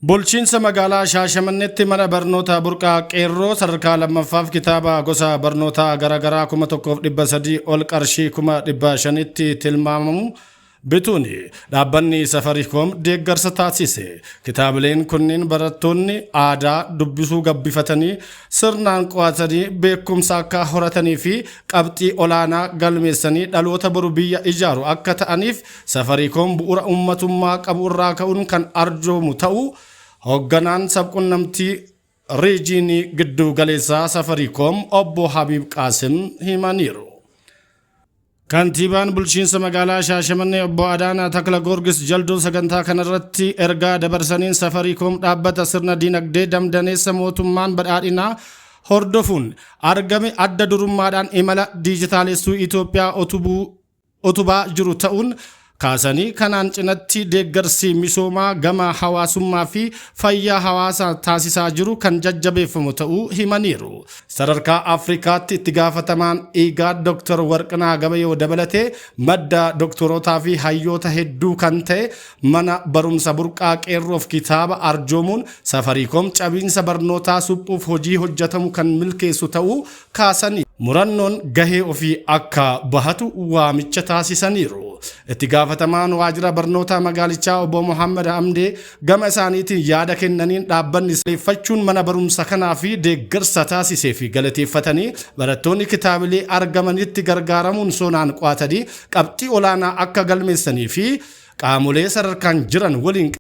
Bulchiinsa magaalaa Shaashamanneetti mana barnootaa Burqaa Qeerroo sadarkaa lammaffaaf kitaaba gosa barnootaa garaagaraa 1300 ol qarshii 500,000tti tilmaamamu bituun dhaabbanni Safarikoom deeggarsa taasise. Kitaabileen kunniin barattoonni aadaa dubbisuu gabbifatanii sirnaan qo'atanii beekumsa akka horatanii fi qabxii olaanaa galmeessanii dhaloota boru biyya ijaaru akka ta'aniif Safarikoom bu'uura uummatummaa qabu irraa ka'uun kan arjoomu ta'uu hoogganaan sabqunnamtii riijiinii giddu galeessaa Safarikoom obbo Habiib Qaasim himaniiru. Kantiibaan bulchiinsa magaalaa Shaashamannee obbo Adaanaa Takla Goorgis Jalduu sagantaa kanarratti ergaa dabarsaniin Safarikoom dhaabbata sirna dinagdee damdaneessa mootummaan badhaadhinaa hordofuun argame adda durummaadhaan imala diijitaalessuu Itoophiyaa utubaa jiru ta'uun kaasanii, kanaan cinatti deeggarsi misoomaa gama hawaasummaa fi fayyaa hawaasaa taasisaa jiru kan jajjabeeffamu ta'uu himaniiru. Sadarkaa Afrikaatti itti gaafatamaan IGAD Dr. Warqinaa Gabayoo dabalatee madda doktorootaa fi hayyoota hedduu kan ta'e mana barumsa Burqaa Qeerroof kitaaba arjoomuun Safariikoom cabiinsa barnootaa suphuuf hojii hojjetamu kan milkeessu ta'uu kaasanii, murannoon gahee ofii akka bahatu waamicha taasisaniiru. Itti gaafatamaan waajjira barnootaa magaalichaa obbo Mohammad Amdee gama isaaniitiin yaada kennaniin, dhaabbanni saleeffachuun mana barumsa kanaa fi deeggarsa taasisee fi galateeffatanii, barattoonni kitaabilee argamanitti gargaaramuun sonaan qo'atanii qabxii olaanaa akka galmeessanii fi qaamolee sadarkaan jiran waliin